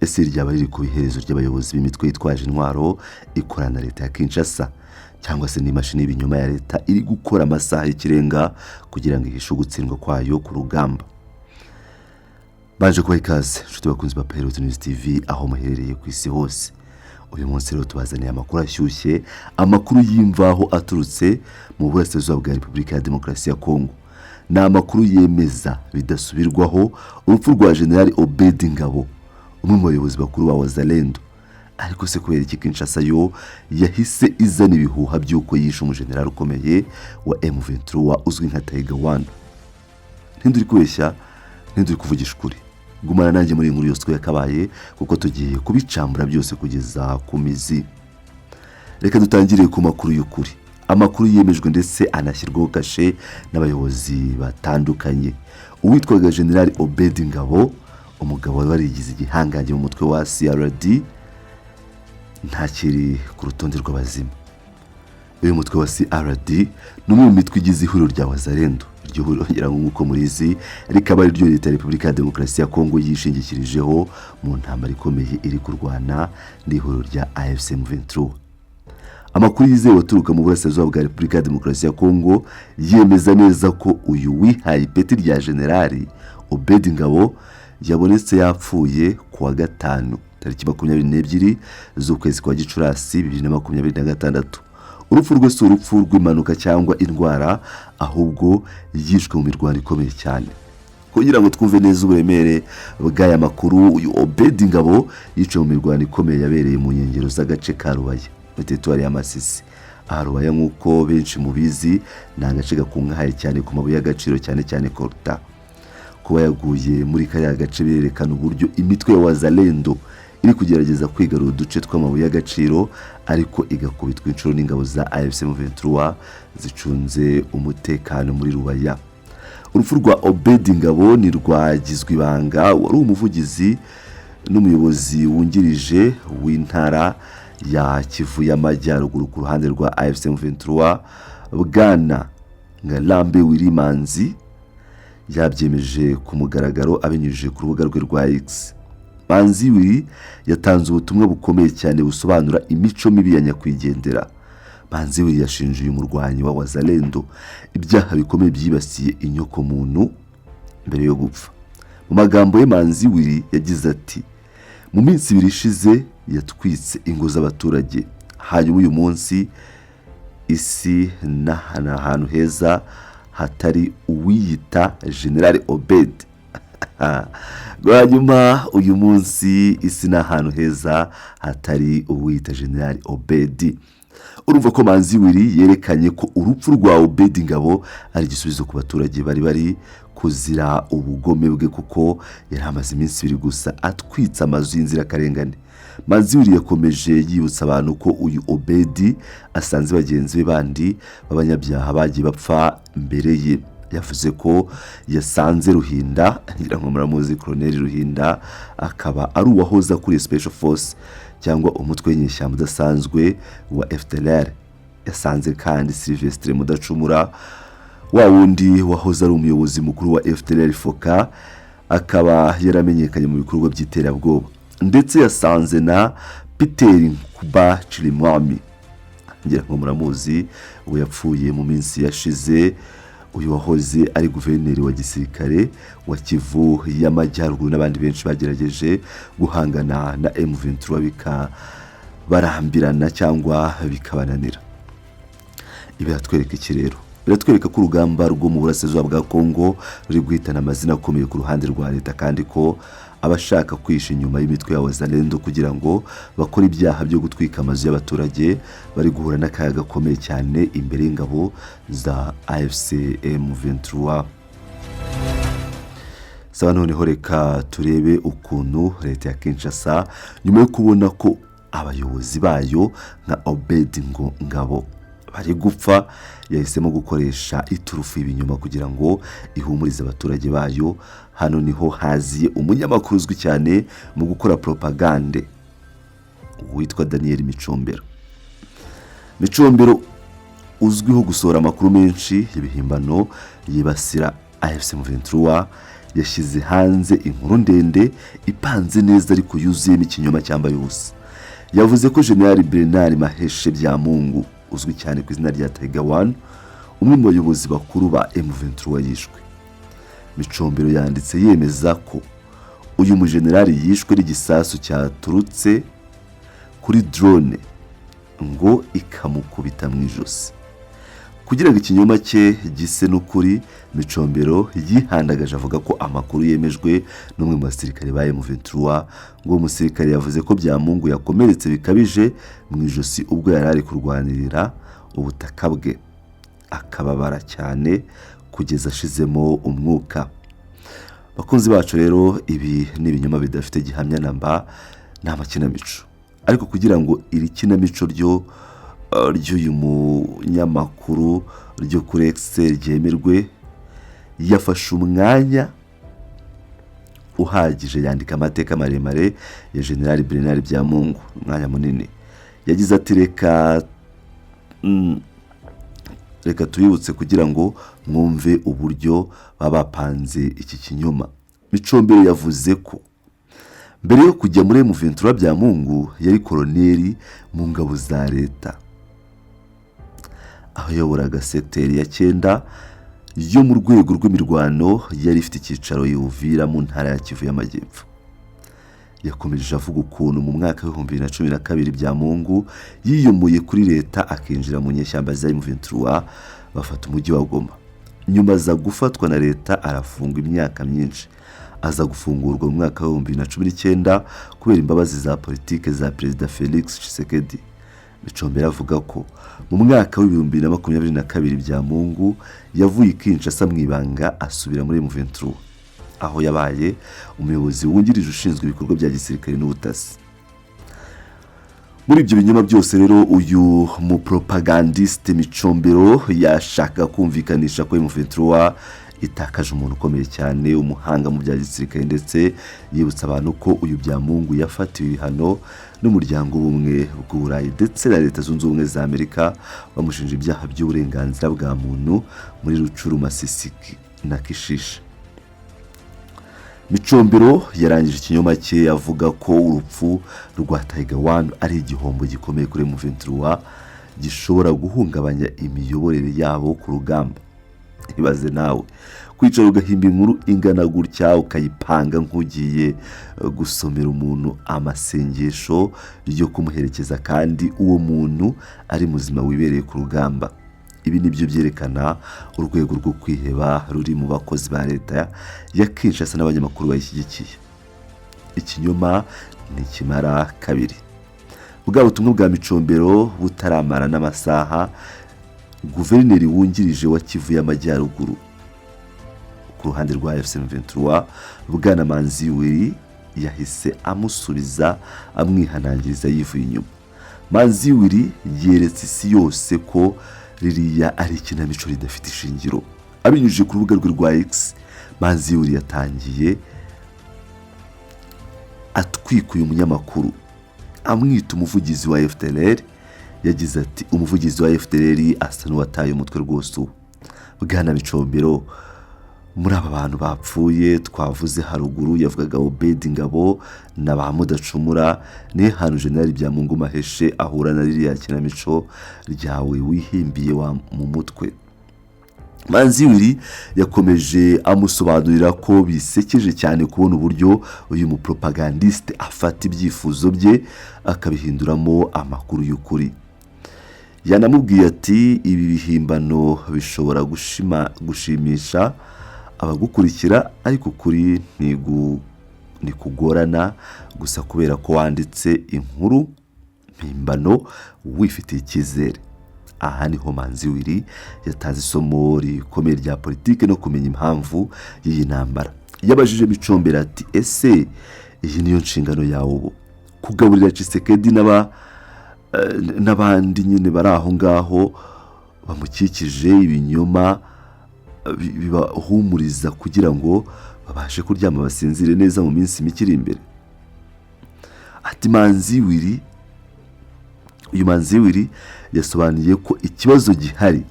Ese ryaba riri ku iherezo ry'abayobozi b'imitwe yitwaje intwaro ikorana na leta ya Kinshasa, cyangwa se n'imashini y'ibinyoma ya leta iri gukora amasaha y'ikirenga kugira ngo ihishe ugutsindwa kwayo ku rugamba? Baje kubaha ikaze, inshuti bakunzi ba Pilot News TV, aho muherereye ku isi hose. Uyu munsi rero tubazaniye amakuru ashyushye, amakuru y'imvaho aturutse mu burasirazuba bwa Repubulika ya Demokarasi ya Kongo. Ni amakuru yemeza bidasubirwaho urupfu rwa Generali Obedi Ngabo, umwe mu bayobozi bakuru ba Wazalendo. Ariko se kubera iki Kinshasa yo yahise izana ibihuha by'uko yishe umujenerali ukomeye wa M23 uzwi nka Tiger One? Ntinduri kubeshya, ntinduri kuvugisha ukuri. Gumana nanjye muri iyi nkuru yose uko yakabaye, kuko tugiye kubicambura byose kugeza ku mizi. Reka dutangire ku makuru y'ukuri, amakuru yemejwe ndetse anashyirwaho kashe n'abayobozi batandukanye. Uwitwaga Generali Obedi Ngabo, umugabo wari warigize igihangange mu mutwe wa CRD, ntakiri ku rutonde rw'abazima. Uyu mutwe wa CRD ni umwe mu mitwe igize ihuriro rya Wazalendo. Iryo huriro, ngira ngo nk'uko murizi, rikaba ari ryo leta ya Repubulika ya Demokarasi ya Kongo yishingikirijeho mu ntambara ikomeye iri kurwana n'ihuriro rya AFC M23. Amakuru yizewe aturuka mu burasirazuba bwa Repubulika ya Demokarasi ya Kongo yemeza neza ko uyu wihaye ipeti rya Generali Obedi Ngabo yabonetse yapfuye ku wa gatanu, tariki 22 z'ukwezi kwa Gicurasi 2026. Urupfu rwe si urupfu rw'impanuka cyangwa indwara, ahubwo yishwe mu mirwano ikomeye cyane. Kugira ngo twumve neza uburemere bw'aya makuru, uyu Obedi Ngabo yiciwe mu mirwano ikomeye yabereye mu nkengero z'agace ka Rubaya, muri teritwari ya Masisi. Aha Rubaya, nk'uko benshi mubizi, ni agace gakungahaye cyane ku mabuye y'agaciro, cyane cyane coltan. Kuba yaguye muri kariya gace birerekana uburyo imitwe ya Wazalendo iri kugerageza kwigarura uduce tw'amabuye y'agaciro, ariko igakubitwa inshuro n'ingabo za AFC M23 zicunze umutekano muri Rubaya. Urupfu rwa Obedi Ngabo ntirwagizwe ibanga. Wari umuvugizi n'umuyobozi wungirije w'intara ya Kivu y'Amajyaruguru ku ruhande rwa AFC M23, Bwana Ngarambe Wirimanzi, yabyemeje ku mugaragaro abinyujije ku rubuga rwe rwa X. Manzi Wiri yatanze ubutumwa bukomeye cyane busobanura imico mibi ya nyakwigendera. Manzi Wiri yashinje uyu murwanyi wa Wazalendo ibyaha bikomeye byibasiye inyokomuntu mbere yo gupfa. Mu magambo ye, Manzi Wiri yagize ati: "Mu minsi 2 ishize yatwitse ingo z'abaturage, hanyuma uyu munsi isi ni ahantu heza hatari uwiyita General Obed. Hanyuma uyu munsi isi ni ahantu heza hatari uwiyita General Obedi." Urumva ko Manzi Wiri yerekanye ko urupfu rwa Obedi Ngabo ari igisubizo ku baturage bari bari kuzira ubugome bwe, kuko yari amaze iminsi 2 gusa atwitse amazu y'inzirakarengane. Manzi Wiri yakomeje yibutsa abantu ko uyu Obedi asanze bagenzi be bandi b'abanyabyaha bagiye bapfa mbere ye. Yavuze ko yasanze Ruhinda, ngira ngo muramuzi, Koroneri Ruhinda, akaba ari uwahoze akuriye Special Force cyangwa umutwe w'inyeshyamba udasanzwe wa FDLR. Yasanze kandi Sylvestre Mudacumura, wa wundi wahoze ari umuyobozi mukuru wa FDLR FOCA, akaba yaramenyekanye mu bikorwa by'iterabwoba. Ndetse yasanze na Peter Nkuba Chirimwami, ngira ngo muramuzi, ubu yapfuye mu minsi yashize. Uyu wahoze ari guverineri wa gisirikare wa Kivu y'Amajyaruguru, n'abandi benshi bagerageje guhangana na M23 bikabarambirana cyangwa bikabananira. Ibi biratwereka iki rero? Biratwereka ko urugamba rwo mu burasirazuba bwa Kongo ruri guhitana amazina akomeye ku ruhande rwa leta, kandi ko abashaka kwihisha inyuma y'imitwe ya Wazalendo kugira ngo bakore ibyaha byo gutwika amazu y'abaturage bari guhura n'akaga gakomeye cyane imbere y'ingabo za AFC M23. Saba noneho reka turebe ukuntu leta ya Kinshasa, nyuma yo kubona ko abayobozi bayo nka Obedi ngo Ngabo bari gupfa, yahisemo gukoresha iturufu y'ibinyoma kugira ngo ihumurize abaturage bayo. Hano niho haziye umunyamakuru uzwi cyane mu gukora propagande witwa Daniel Micombero. Micombero uzwiho gusohora amakuru menshi y'ibihimbano yibasira AFC M23. Yashyize hanze inkuru ndende ipanze neza ariko yuzuyemo ikinyoma cyambaye ubusa. Yavuze ko General Bernard Maheshe Byamungu, uzwi cyane ku izina rya Tiger One, umwe mu bayobozi bakuru ba M23, yishwe. Micombero yanditse yemeza ko uyu mujenerali yishwe n'igisasu cyaturutse kuri drone ngo ikamukubita mu ijosi. Kugira ngo ikinyoma cye gise n'ukuri, Micombero yihandagaje avuga ko amakuru yemejwe n'umwe mu basirikare ba M23, ngo uwo musirikare yavuze ko Byamungu yakomeretse bikabije mu ijosi ubwo yari ari kurwanirira ubutaka bwe, akababara cyane kugeza ashizemo umwuka. Bakunzi bacu rero, ibi ni ibinyoma bidafite gihamya na mba, ni amakinamico. Ariko kugira ngo iri kinamico ryo ry'uyu munyamakuru ryo kuri X ryemerwe, yafashe umwanya uhagije yandika amateka maremare ya General Bernard Byamungu, umwanya munini. Yagize ati: "Reka tubibutse kugira ngo mwumve uburyo baba bapanze iki kinyoma." Micombero yavuze ko mbere yo kujya muri M23, Byamungu yari koroneri mu ngabo za leta, aho yayoboraga segiteri ya 9 yo mu rwego rw'imirwano yari ifite icyicaro i Uvira mu ntara ya Kivu y'Amajyepfo. Yakomeje avuga ukuntu mu mwaka wa 2012 Byamungu yiyomoye kuri leta, akinjira mu nyeshyamba za M23, bafata umujyi wa Goma. Nyuma aza gufatwa na leta, arafungwa imyaka myinshi, aza gufungurwa mu mwaka wa 2019 kubera imbabazi za politike za Perezida Felix Tshisekedi. Micombero avuga ko mu mwaka wa 2022 Byamungu yavuye i Kinshasa mu ibanga, asubira muri M23, aho yabaye umuyobozi wungirije ushinzwe ibikorwa bya gisirikare n'ubutasi. Muri ibyo binyoma byose rero, uyu mupropagandiste Micombero yashaka kumvikanisha ko M23 itakaje umuntu ukomeye cyane, umuhanga mu bya gisirikare, ndetse yibutsa abantu ko uyu Byamungu yafatiwe ibihano n'Umuryango w'Ubumwe bw'Uburayi ndetse na Leta Zunze Ubumwe za Amerika, bamushinja ibyaha by'uburenganzira bwa muntu muri Rutshuru, Masisi na Kishishe. Micombero yarangije ikinyoma cye avuga ko urupfu rwa Tiger One ari igihombo gikomeye kuri M23, gishobora guhungabanya imiyoborere yabo ku rugamba. Ibaze nawe kwicara ugahimba inkuru ingana gutya, ukayipanga nk'ugiye gusomera umuntu amasengesho yo kumuherekeza, kandi uwo muntu ari muzima wibereye ku rugamba. Ibi ni byo byerekana urwego rwo kwiheba ruri mu bakozi ba leta ya Kinshasa n'abanyamakuru bayishyigikiye. Ikinyoma ntikimara kabiri. Bwa butumwa bwa Micombero butaramara n'amasaha, guverineri wungirije wa Kivu y'Amajyaruguru ku ruhande rwa AFC M23, Bwana Manzi Willy, yahise amusubiza amwihanangiriza yivuye inyuma. Manzi Willy yeretse isi yose ko ririya ari ikinamico ridafite ishingiro. Abinyujije ku rubuga rwe rwa X, Manzi Willy yatangiye atwika uyu munyamakuru, amwita umuvugizi wa FDLR. Yagize ati: "Umuvugizi wa FDLR asa n'uwataye umutwe rwose ubu. Bwana Micombero, muri aba bantu bapfuye twavuze haruguru," yavugaga Obedi Ngabo na ba Mudacumura, "nihe hantu General Byamungu Maheshe ahura na ririya kinamico ryawe wihimbiye wa mu mutwe?" Manzi Willy yakomeje amusobanurira ko bisekeje cyane kubona uburyo uyu mupropagandiste afata ibyifuzo bye akabihinduramo amakuru y'ukuri. Yanamubwiye ati: "Ibi bihimbano bishobora gushimisha abagukurikira, ariko ukuri ntikugorana gusa kubera ko wanditse inkuru mpimbano wifitiye icyizere." Aha niho Manzi Willy yatanze isomo rikomeye rya politiki no kumenya impamvu y'iyi ntambara. Yabajije Micombero ati: "Ese iyi niyo nshingano yawe ubu, kugaburira Tshisekedi n'abandi nyine bari aho ngaho bamukikije ibinyoma bibahumuriza kugira ngo babashe kuryama basinzire neza mu minsi mike iri imbere?" Ati Manzi Willy, uyu Manzi Willy yasobanuye ko ikibazo gihari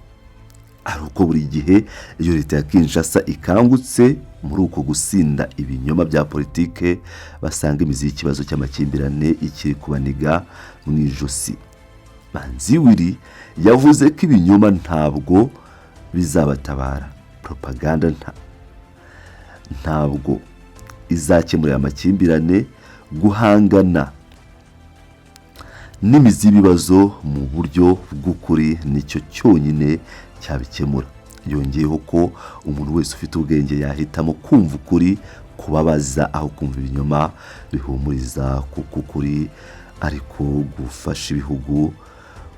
Ari uko buri gihe iyo leta ya Kinshasa ikangutse muri uko gusinda ibinyoma bya politike, basanga imizi y'ikibazo cy'amakimbirane ikiri kubaniga mu ijosi. Manzi Willy yavuze ko ibinyoma ntabwo bizabatabara, propaganda ntabwo izakemura aya makimbirane. Guhangana n'imizi y'ibibazo mu buryo bw'ukuri nicyo cyonyine cyabikemura. Yongeyeho ko umuntu wese ufite ubwenge yahitamo kumva ukuri kubabaza aho kumva ibinyoma bihumuriza, kuko ukuri ariko gufasha ibihugu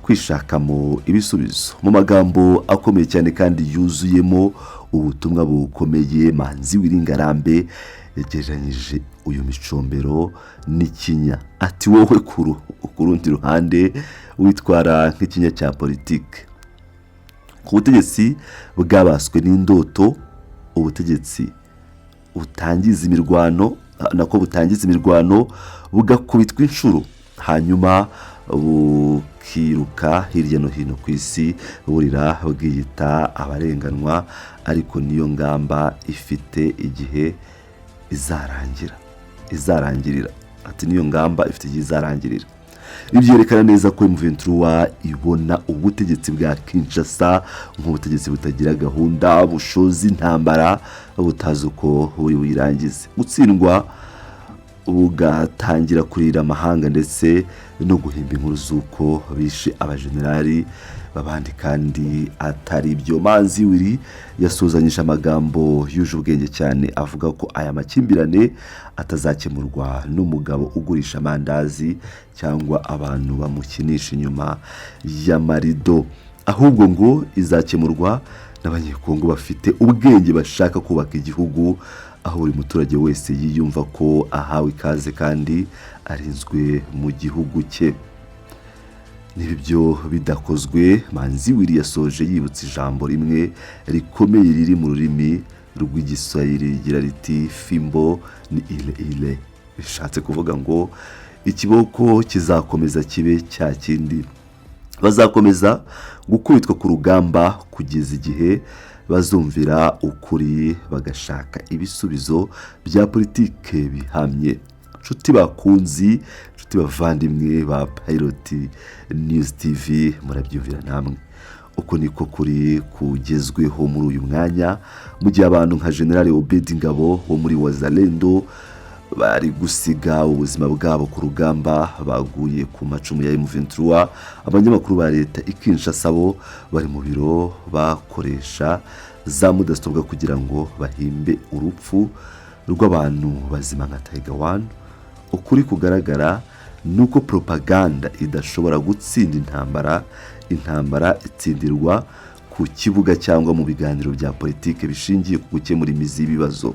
kwishakamo ibisubizo. Mu magambo akomeye cyane kandi yuzuyemo ubutumwa bukomeye, Manzi Willy Ngarambe yagereranyije uyu Micombero n'ikinya, ati: "Wowe ku rundi ruhande witwara nk'ikinya cya politiki ku butegetsi bwabaswe n'indoto, ubutegetsi butangiza imirwano, nako butangiza imirwano bugakubitwa inshuro, hanyuma bukiruka hirya no hino ku isi burira bwiyita abarenganwa. Ariko niyo ngamba ifite igihe izarangira, izarangirira." Ati: "Niyo ngamba ifite igihe izarangirira." Ibi byerekana neza ko M23 ibona ubutegetsi bwa Kinshasa nk'ubutegetsi butagira gahunda, bushoza intambara butazi uko buri buyirangize, gutsindwa bugatangira kurira amahanga ndetse no guhimba inkuru z'uko bishe abajenerali b'abandi kandi atari ibyo. Manzi Willy yasuzanyije amagambo yuje ubwenge cyane, avuga ko aya makimbirane atazakemurwa n'umugabo ugurisha amandazi cyangwa abantu bamukinisha inyuma y'amarido, ahubwo ngo izakemurwa n'Abanyekongo bafite ubwenge bashaka kubaka igihugu aho buri muturage wese yiyumva ko ahawe ikaze kandi arinzwe mu gihugu cye. Niba ibyo bidakozwe, Manzi Willy yasoje yibutsa ijambo rimwe rikomeye riri mu rurimi rw'Igiswahili rigira riti: "Fimbo ni ile ile", bishatse kuvuga ngo ikiboko kizakomeza kibe cya kindi. Bazakomeza gukubitwa ku rugamba kugeza igihe bazumvira ukuri bagashaka ibisubizo bya politike bihamye. Nshuti bakunzi, nshuti bavandimwe ba Pilot News TV, murabyumvira namwe, uko niko kuri kugezweho muri uyu mwanya, mu gihe abantu nka General Obedi Ngabo wo muri Wazalendo bari gusiga ubuzima bwabo ku rugamba, baguye ku macumu ya M23. Abanyamakuru ba leta i Kinshasa bo bari mu biro bakoresha za mudasobwa kugira ngo bahimbe urupfu rw'abantu bazima nka Tiger One. Ukuri kugaragara ni uko propaganda idashobora gutsinda intambara. Intambara itsindirwa ku kibuga cyangwa mu biganiro bya politiki bishingiye ku gukemura imizi y'ibibazo.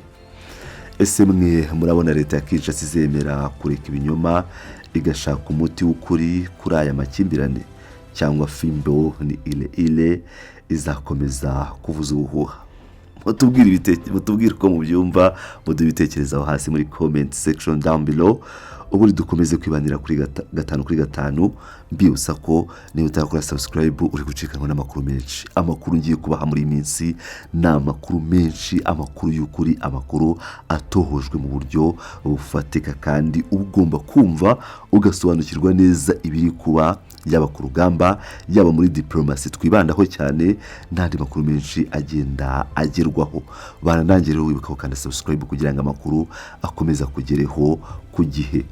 Ese mwe murabona leta ya Kinshasa izemera kureka ibinyoma igashaka umuti w'ukuri kuri aya makimbirane, cyangwa fimbo ni ile ile izakomeza kuvuza ubuhuha? Mutubwire uko mubyumva, muduhe ibitekerezo aho hasi muri comment section down below, ubundi dukomeze kwibanira kuri gatanu kuri gatanu. Mbibutsa ko niba utarakora subscribe uri gucikanwa n'amakuru menshi. Amakuru ngiye kubaha muri iyi minsi ni amakuru menshi, amakuru y'ukuri, amakuru atohojwe mu buryo bufatika, kandi ugomba kumva ugasobanukirwa neza ibiri kuba, yaba ku rugamba, yaba muri diporomasi twibandaho cyane, n'andi makuru menshi agenda agerwaho. Baranangira rero, wibuka gukanda subscribe kugira ngo amakuru akomeze akugereho ku gihe.